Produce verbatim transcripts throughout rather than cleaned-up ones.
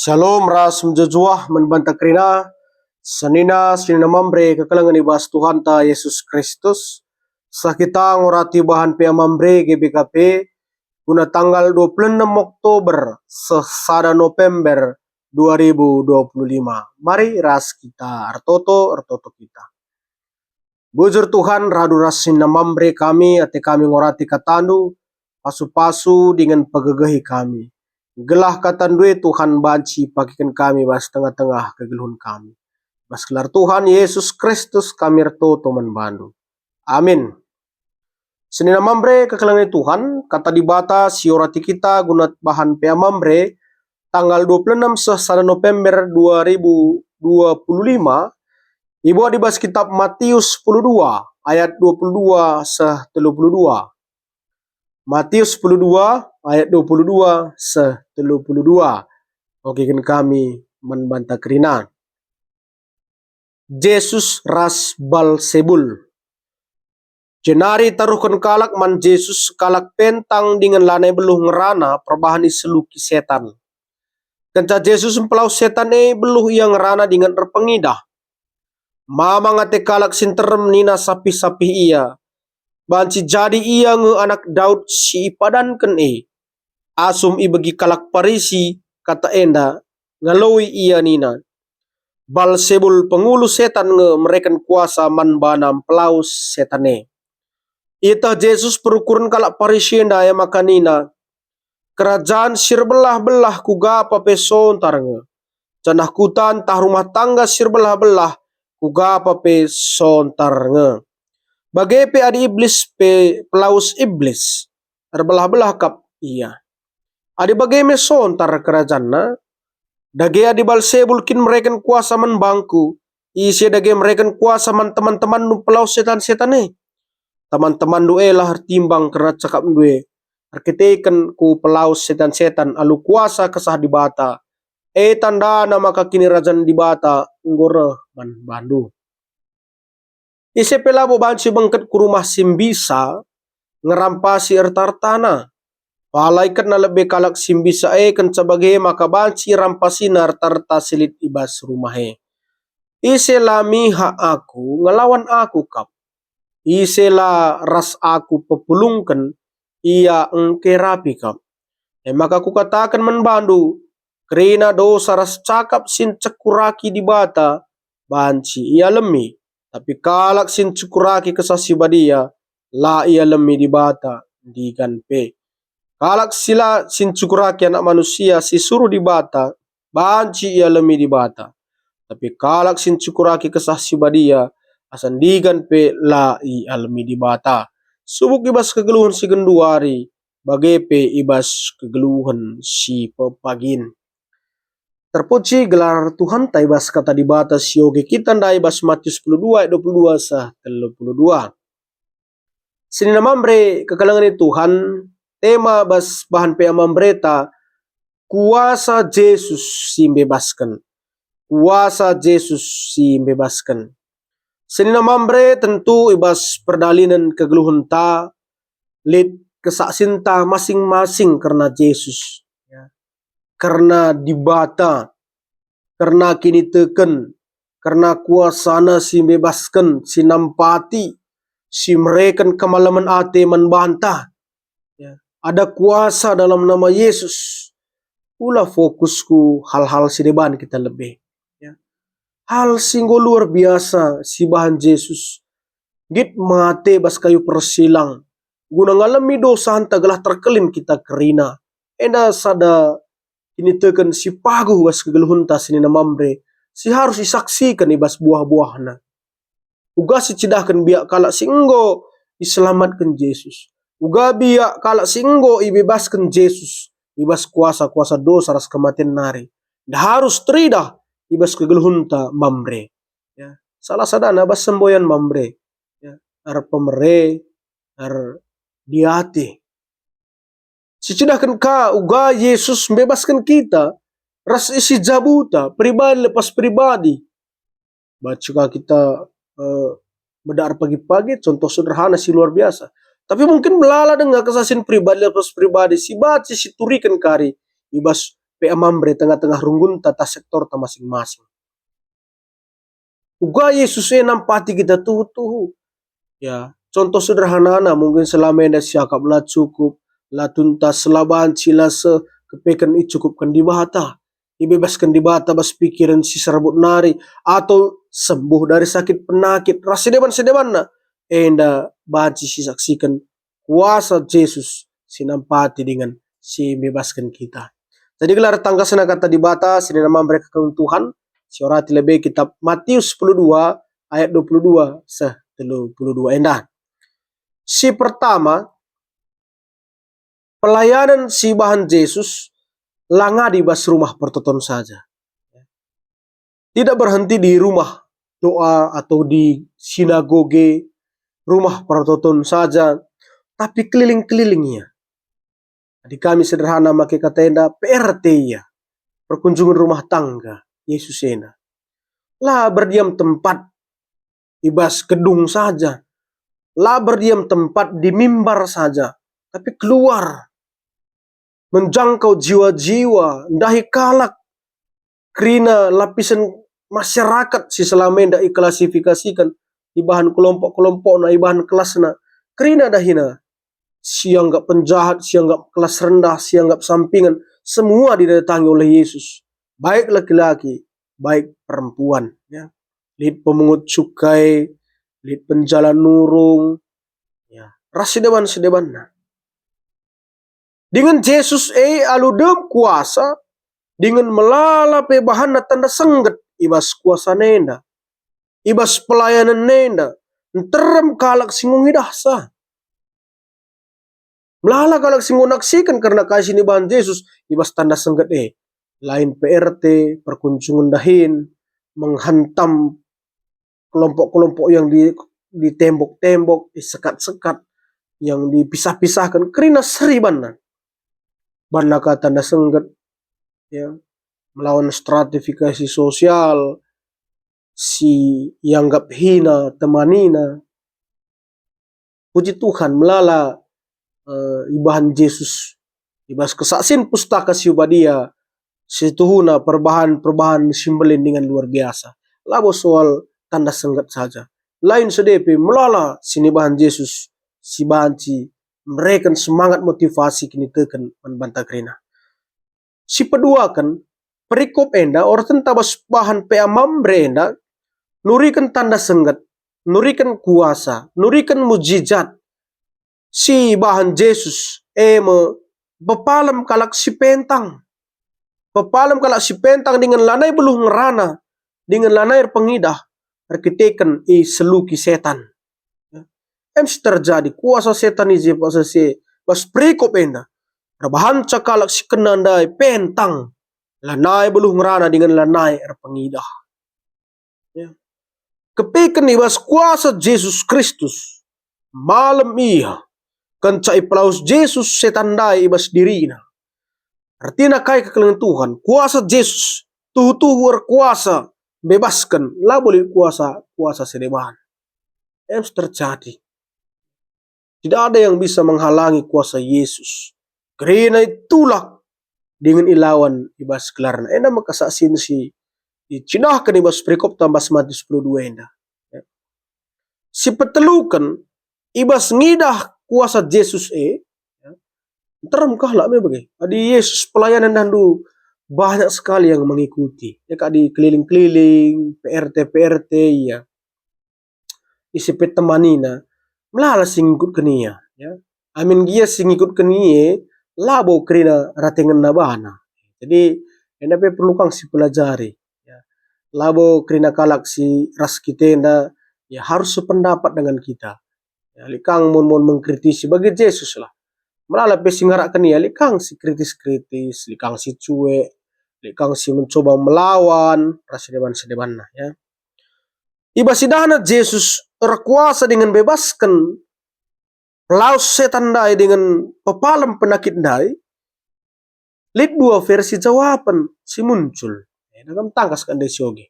Shalom ras mejuah-juah man banta kerina, senina, senina Mamre kekelengen i bas Tuhanta Yesus Kristus. Seh kita ngurati bahan P A Mamre G B K P guna tanggal dua puluh enam Oktober seh sada November dua ribu dua puluh lima. Mari ras kita ertoto, ertoto kita. Bujur Tuhan, radu ras senina Mamre kami, ate kami ngurati kataNdu, pasu-pasu dingen pegegehi kami. Gelah kataNdu e Tuhan banci pakiken kami bas tengah-tengah kegeluhen kami. Bas gelar Tuhan Yesus Kristus kami ertoto man baNdu. Amin. Senina Mamre kekelengen Tuhan, kata Dibata si orati kita guna bahan P A Mamre, tanggal dua puluh enam seh sada November dua ribu dua puluh lima, ibuat i bas kitab Matius sepuluh dua ayat dua puluh dua seh telu puluh dua. Matius sepuluh dua ayat dua puluh dua seh telu puluh dua. Oke, kin kami man banta kerina. Jesus ras Balsebul. Jenari taruhken kalak man Jesus sekalak pentang dingen lanai beluh ngerana perbahan iseluki setan. Kenca Jesus mpelawes setan e, beluh ia ngerana dingen erpengidah. Mamang ate kalak si nterem nina sapih-sapih ia, "Banci jadi ia nge anak Daud si ipadanken e." Asum ibegi kalak Parisi kata enda, ngaloi ia nina, "Balsebul pengulu setan nge mereken kuasa man bana mpelawes setan e." Ieteh Jesus perukuren kalak Parisi enda e maka nina, "Kerajan si erbelah-belah kuga pe sontar nge, janah kuta ntah rumah tangga si erbelah-belah kuga pe sontar nge. Bage pe adi Iblis pe pelawes Iblis, erbelah-belah kap ia. Adi bage me sontar kerajanna, dage adi Balsebul kin mereken kuasa man bangku, ise dage mereken kuasa man teman-temanndu pelawes setan-setan e? Teman-temanndu e lah ertimbang kerna cakapndu e, erkiteken ku pelawes setan-setan alu kuasa Kesah Dibata. E tandana maka Kinirajan Dibata enggo reh man bandu." Ise pe labo banci bengket ku rumah si mbisa ngerampasi erta-ertana. Pala iketna lebe kalak si mbisa e kenca bage maka banci irampasina erta-erta si lit i bas rumah e. Ise la mihak aku, ngelawan aku kap. Ise la ras aku pepulungken, ia engkerapi kap. E maka kukataken man bandu, kerina dosa ras cakap si ncekuraki Dibata banci ialemi, tapi kalak si ncekuraki Kesah Si Badia la ialemi Dibata ndigan pe. Kalak si la si ncekuraki Anak Manusia si suruh Dibata, banci ialemi Dibata. Tapi kalak si ncekuraki Kesah Si Badia, asa ndigan pe la ialemi Dibata. Subuk i bas kegeluhen si genduari, bage pe i bas kegeluhen si pepagin. Terpuji gelar Tuhanta i bas kata Dibata si oge kita ndai bas Matius sepuluh dua ayat dua puluh dua seh telu puluh dua. Senina Mamre kekelengen Tuhan, tema bas bahan P A Mamreta, kuasa Jesus si mbebasken. Kuasa Jesus si mbebasken. Senina Mamre, tentu i bas perdalinen kegeluhenta lit kesaksinta masing-masing kerna Jesus, ya, kerna Dibata, kerna kiniteken, kerna kuasaNa si mbebasken, si nampati, si mereken kemalemen ate man banta. Ya, ada kuasa dalam nama Yesus. Ula fokus ku hal-hal si deban kita lebe. Ya. Hal si enggo luar biasa si bahan Jesus. Nggit mate bas kayu persilang, guna ngalemi dosanta gelah terkelin kita kerina. Enda sada kiniteken si paguh bas kegeluhenta senina Mamre, si harus isaksiken i bas buah-buahna. Uga sicidahken biak kalak si enggo iselamatken Jesus. Uga biak kalak si enggo ibebasken Jesus i bas kuasa-kuasa dosa ras kematen nari. Ndarus teridah i bas kegeluhenta Mamre. Ya, salah sadana bas semboyan Mamre. Ya, erpemere, erdiate. Sicidahken ka uga Jesus mbebasken kita ras isi jabuta, pribadi lepas pribadi. Banci ka kita, eh, meda erpagi-pagi, contoh sederhana si luar biasa. Tapi mungkin melala denga kesaksian pribadi lepas pribadi, si banci situriken kari i bas P A Mamre tengah-tengah runggunta tah sektorta masing-masing. Uga Yesus e nampati kita tuhu-tuhu. Ya, contoh sederhanana, mungkin selama enda siakap la cukup, la tuntas, la banci, la seh, kepeken icukupken Dibata, ibebasken Dibata bas pikiren si serbut nari, atau sembuh dari sakit penakit, ras sedeban-sedebanna, enda banci sisaksiken kuasa Jesus si nampati dingen si mbebasken kita. Jadi gelar tangkasna kata Dibata si nina Mamre Kekelengen Tuhan, siorati lebe kitab Matius sepuluh dua ayat dua puluh dua seh telu puluh dua enda. Si pertama, pelayanan si ibahan Jesus la ngadi bas rumah pertoton saja. Tidak berhenti di rumah doa atau di sinagoge, rumah pertoton saja, tapi keliling-keliling ia. Adi kami sederhana make kata enda, P R T ia, perkunjungen rumah tangga Yesus enda. La berdiam tempat i bas gedung saja, la berdiam tempat di mimbar saja, tapi keluar, menjangkau jiwa-jiwa, ndahi kalak, kerina lapisen masyarakat si selama enda iklasifikasiken, ibahan kelompok-kelompokna, ibahan kelasna, kerina dahina, si anggap penjahat, si anggap kelas rendah, si anggap sampingan, semua didatangi oleh Yesus, baik laki-laki, baik perempuan, ya. Lit pemungut cukai, lit penjala nurung, ya, ras sedeban-sedebanna. Dingen Jesus e alu dem kuasa, dingen melala pe bahanna tanda sengget i bas kuasana enda, i bas pelayanan enda, nterem kalak si enggo ngidahsa. Melala kalak si enggo naksiken kerna kai si nibahan Jesus i bas tanda sengget e. Lain P R T, perkunjungen dahin, menghantam kelompok-kelompok yang di, di tembok-tembok, di sekat-sekat, yang dipisah-pisahken, kerina seri banna. Banna ka tanda sengget, ya, melawan stratifikasi sosial si ianggap hina temanina. Puji Tuhan, melala, eh, ibahan Jesus i bas kesaksin Pustaka Si Badia, situhuna perbahan-perbahan si mbelin dengan luar biasa. Labo soal tanda sengget saja. Lain sede pe melala si nibahan Jesus si banci mereken semangat motivasi kiniteken man banta kerina. Sipeduaken, perikop enda, oratenta bas bahan P A Mamre enda, nuriken tanda sengget, nuriken kuasa, nuriken mujizat si ibahan Jesus, e me pepalem kalak si pentang. Pepalem kalak si pentang dingen lanai beluh ngerana, dingen lanai erpengidah, erkiteken iseluki setan. Em si terjadi, kuasa setan i je paksa si bas perikop enda. Erbahanca kalak si kena ndai pentang, lanai beluh ngerana dingen lanai erpengidah. Ya. Kepeken i bas kuasa Jesus Kristus, malem ia, kenca ipelawes Jesus setan ndai i bas dirina. Ertina kai kekelengen Tuhan? Kuasa Jesus tuhu-tuhu erkuasa, bebasken, labo lit kuasa, kuasa si deban. Em si terjadi. Tidak ada yang bisa menghalangi kuasa Yesus. Kerina itulak dingen ilawan i bas gelarna. Enda me kesaksin si icidahken i bas perikop tambah Matius sepuluh dua enda. Ya. Sipeteluken, i bas ngidah kuasa Jesus e, ya, nterem kalak me bage. Adi Yesus pelayanan dahndu banyak sekali yang mengikuti. Ya, kak di keliling-keliling, P R T, P R T, ya. Ise pe temanina, melala si ngikutken ia, ya. Amin gia si ngikutken ia, labo kerina ratengenna bana. Jadi, enda pe perlu kang sipelajari, ya. Labo kerina kalak si ras kita enda, ya, harus sependapat dengan kita. Ya, lit kang mon-mon mengkritisi bagi Jesus lah. Melala pe si ngarakken ia, lit kang si kritis-kritis, lit kang si cuek, lit kang si mencoba melawan ras sedeban-sedebanna, ya. I bas idahna Jesus erkuasa dingen bebasken pelawes setan ndai dingen pepalem penakit ndai, lit dua versi jawapen si muncul. Eh, dagam tangkas kak ndai si oge.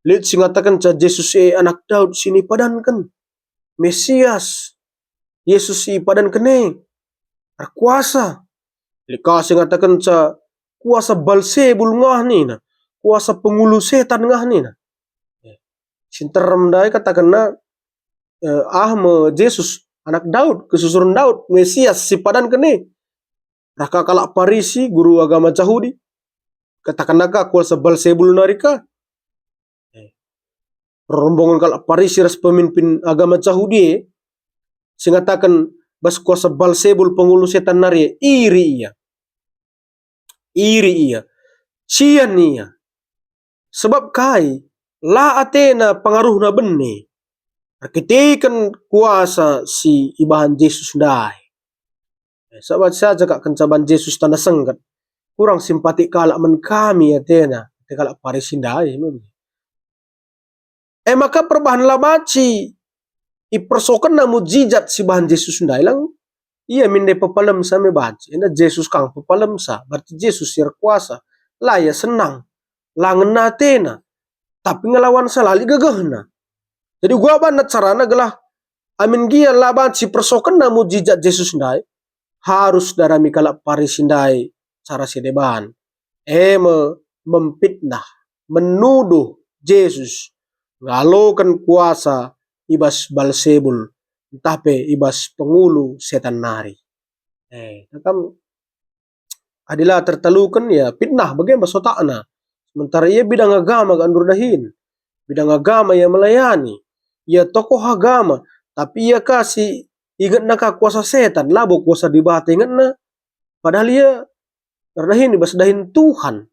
Lit si ngatakenca Jesus e Anak Daud si nipadanken, Mesias, Yesus si ipadanken e, erkuasa. Lit ka si ngatakenca kuasa Balsebul ngah nina, kuasa pengulu setan ngah nina. Si nterem ndai katakenna, eh, ah me Jesus, anak Daud, kesusuren Daud, Mesias si padanken e. Rah ka kalak Parisi, guru agama Jahudi, katakenna ka kuasa Balsebul nari ka. Eh, rombongan kalak Parisi ras pemimpin agama Jahudi e, si ngataken bas kuasa Balsebul pengulu setan nari e, iri ia. Iri ia. Cian ia. Sebab kai? La atena pengaruhna bene. Erkiteken kuasa si ibahan Jesus ndai. Sabat saja kak kenca ban Jesus tanda sengget. Kurang simpatik kalak man kami atena, ate kalak Parisi ndai. E maka perbahan la banci ipersokenna mujizat si bahan Jesus ndai lang. Ia min ndai pepalemsa me banci. Enda Jesus kang pepalemsa, berarti Jesus si erkuasa. La ia senang, la ngena atena, tapi ngelawan salali gegehna. Jadi uga banna carana gelah amin gia la banci persokenna mujizat Jesus ndai, harus darami kalak Parisi ndai cara si deban. E me memfitnah, menuduh Jesus ngaloken kuasa i bas Balsebul, ntah pe i bas pengulu setan nari. Eh, kam adi la tertaluken, ya fitnah bage bas otakna. Sementara ia bidang agama kak ndu erdahin. Bidang agama ia melayani. Ia tokoh agama, tapi ia ka si ingetna ka kuasa setan, labo kuasa Dibata ingetna. Padahal ia erdahin i bas dahin Tuhan,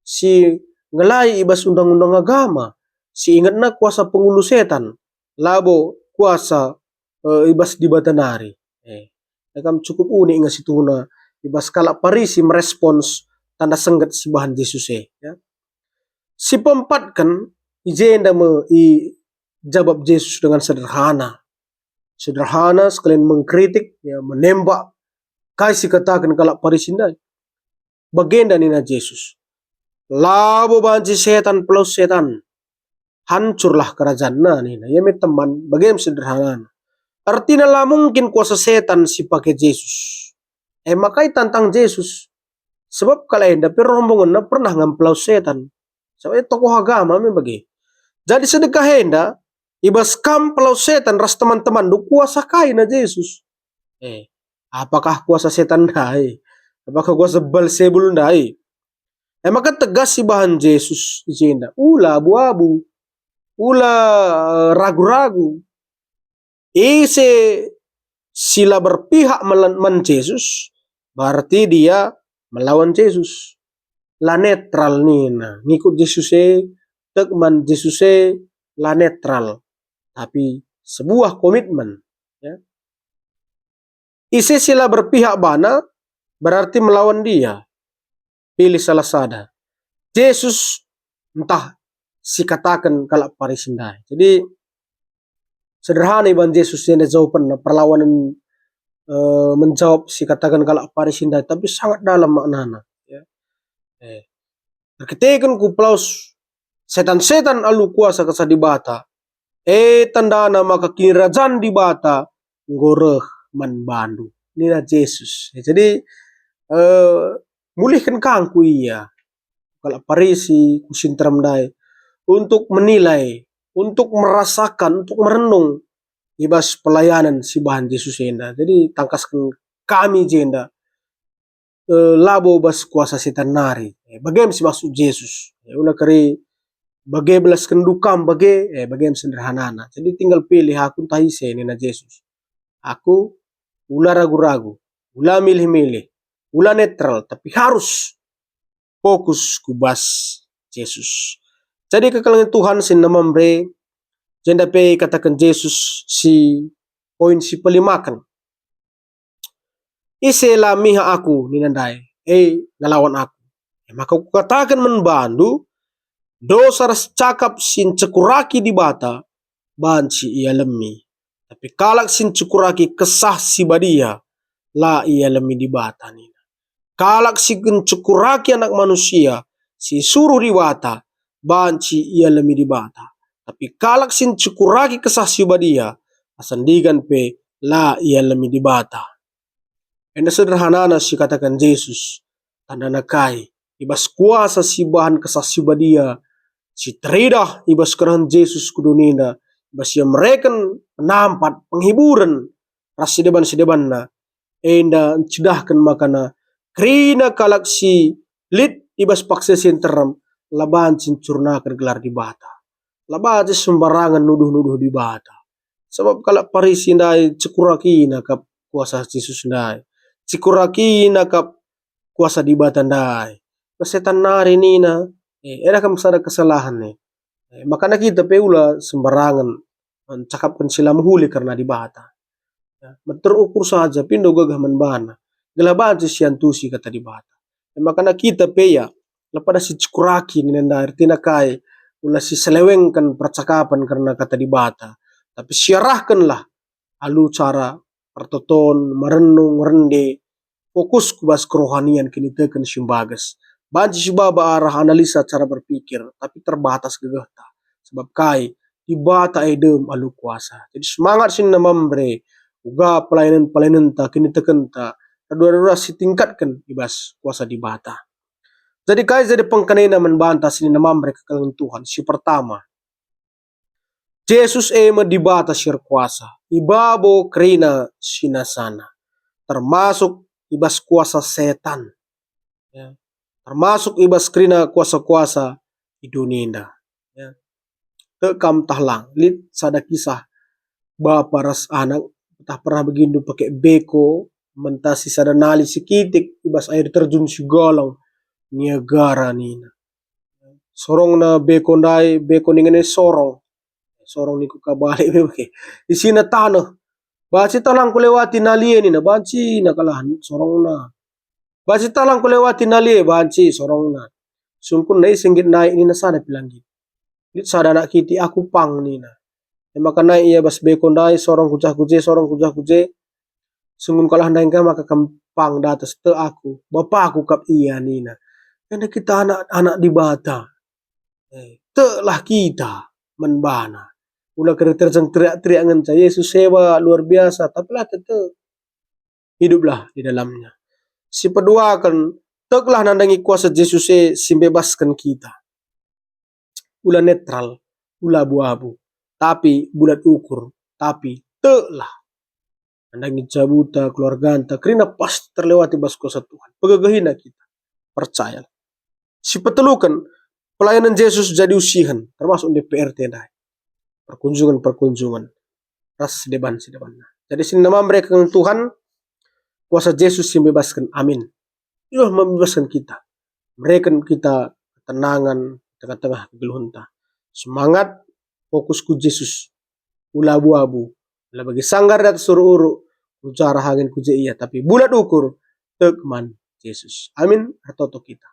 si ngelai i bas undang-undang agama, si ingetna kuasa pengulu setan, labo kuasa, eh, i bas Dibata nari. Eh, e kam cukup unik nge situhuna i bas kalak Parisi merespons tanda sengget si bahan Jesus e, ya. Si peempatken, i jenda me ijabap Jesus dengan sederhana. Sederhana sekalian mengkritik, ya, menembak kai si kataken kalak Parisi ndai. Bagenda nina Jesus, "Labo banci setan pelawes setan, hancurlah kerajanna," nina. Ia me teman, bage me sederhanana. Ertina la mungkin kuasa setan si pake Jesus. E maka itantang Jesus. Sebab kalak enda pe rombongenna pernah ngam pelawes setan. Sebab ia tokoh agama me bage. Jadi sedekah enda, i bas kam pelawes setan ras teman-temanndu kuasa kai na Jesus? Eh, apakah kuasa setan ndai? Apakah kuasa Balsebul ndai? E maka tegas sibahan Jesus i jenda, "Ula abu-abu, ula, eh, ragu-ragu." Ise si la berpihak melan-, man Jesus, berarti dia melawan Jesus. La netral nina, ngikut Jesus e, tek man Jesus e, la netral, tapi sebuah komitmen, ya. Ise si la berpihak bana, berarti melawan dia. Pilih salah sada. Jesus ntah si kataken kalak Parisi ndai. Jadi, sederhana iban Jesus enda jawabenna, perlawanen, eh, menjawab si kataken kalak Parisi ndai, tapi sangat dalam maknana, ya. Eh, erkiteken ku pelawes setan-setan alu kuasa Kesah Dibata, e tandana maka Kinirajan Dibata enggo reh man bandu, nina Jesus. Ya, jadi, eh, mulihken kangku ia, kalak Parisi, ku si nterem ndai, untuk menilai, untuk merasakan, untuk merenung i bas pelayanan si bahan Jesus enda. Jadi tangkasken kami jenda, eh, labo bas kuasa setan nari. Eh, bage me si maksud Jesus. Eh, ula keri bage belasken dukam bage, eh, bage me sederhanana. Jadi tinggal pilih aku ntah ise, nina Jesus. Aku ula ragu-ragu, ula milih-milih, ula netral, tapi harus fokus ku bas Jesus. Jadi kekelengen Tuhan si nememre, jenda pe ikataken Jesus si poin si pelimaken. Ise la mihak aku, nina ndai, e ngelawan aku. E maka kukataken man bandu, dosa ras cakap si ncekuraki Dibata banci ialemi. Tapi kalak si ncekuraki Kesah Si Badia, la ialemi Dibata, nina. Kalak si ncekuraki Anak Manusia si isuruh Dibata, banci ialemi Dibata. Tapi kalak si ncekuraki Kesah Si Badia, asa ndigan pe la ialemi Dibata. Enda sederhanana si kataken Jesus, tandana kai? i bas kuasa si ibahan Kesah Si Badia, si teridah i bas kerehen Jesus ku doni enda, i bas ia mereken penampat, penghiburen, ras si deban-si debanna, enda ncidahken makana kerina kalak si lit i bas paksa si nterem la banci ncurnaken gelar Dibata. La banci sembarangen nuduh-nuduh Dibata. Sabap kalak Parisi ndai cekurakina kap kuasa Jesus ndai. Cekurakina kap kuasa Dibata ndai. Setan nari nina, "Eh, enda kam sada kesalahen, eh. Eh, makana kita pe ula sembarangen, eh, cakapken si la mehuli kerna Dibata. Ya, meter ukur saja, pindo gegeh man bana. Gelah banci siantusi kata Dibata. Eh, makana kita pe ya, la pada sicekuraki nina ndai, ertina kai, ula siselewengken percakapen kerna kata Dibata. Tapi siarahkenlah alu cara pertoton, merenung, rende, fokus ku bas kerohanian kiniteken si mbages. Banci sibaba arah analisa cara berpikir, tapi terbatas gegehta. Sebab kai? Dibata e dem alu kuasa. Jadi semangat si nina Mamre, uga pelayanan-pelayananta, kinitekenta, radu-radu ras sitingkatken i bas kuasa Dibata. Jadi kai jadi pengkenana man banta si nina Mamre kekelengen Tuhan? Si pertama, Jesus e me Dibata si erkuasa, i babo kerina sinasana, termasuk i bas kuasa setan, ya, termasuk i bas kerina kuasa-kuasa i doni enda, ya. Tek kam tah lang, lit sada kisah bapa ras anak, tah pernah begindu pake beko mentasi sada nali si kitik i bas air terjun si galeng Niagara nina. Sorongna beko ndai, beko ningen e sorong. Sorong ningku kabalik me bage. Isina taneh. Banci tah lang kulewati nali e nina, banci na kalahen sorongna. Banci tah lang kulewati nali e, banci sorongna. Sungkunna ise nggit naik nina sada pe la nggit. Lit sada anak kitik, aku pang nina. E maka naik ia bas beko ndai, sorong ku jah ku je, sorong ku jah ku je. Sungkun kalahen ndai ka maka kam pang datas, tek aku, bapaku kap ia nina. Enda kita anak-anak Dibata. Eh, teklah kita man bana. Ula kari terjeng teriak-teriak ngenca, Yesus hebat, luar biasa, tapi la tek. Hiduplah di dalamnya. Si peduaken, teklah nandangi kuasa Jesus e si mbebasken kita. Ula netral, ula abu-abu, tapi bulat ukur, tapi teklah. Nandangi jabuta, keluarganta, kerina pasti terlewati bas kuasa Tuhan. Pegegehina kita. Percayalah. Si peteluken, pelayanan Jesus jadi usihen, termasuk D P R T ndai. Perkunjungan-perkunjungan, ras si deban-si debanna. Jadi si nina Mamre kekelengen Tuhan, kuasa Jesus si mbebasken. Amin. Ia membebasken kita. Mereken kita ketenangan tengah-tengah kegeluhenta. Semangat, fokus ku Jesus. Ula abu-abu. Ula bagi sanggar di atas uruk-uruk. Ku je arah angin ku je ia, tapi bulat ukur, tek man Jesus. Amin. Ertoto kita.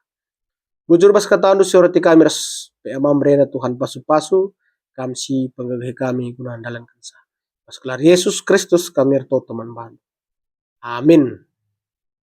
Bujur bas katandu si orati kami ras P A Mamre enda, Tuhan pasu-pasu, Kam si penggegehi kami guna ndalankenca. Bas gelar Yesus Kristus kami ertoto man bandu. Amin.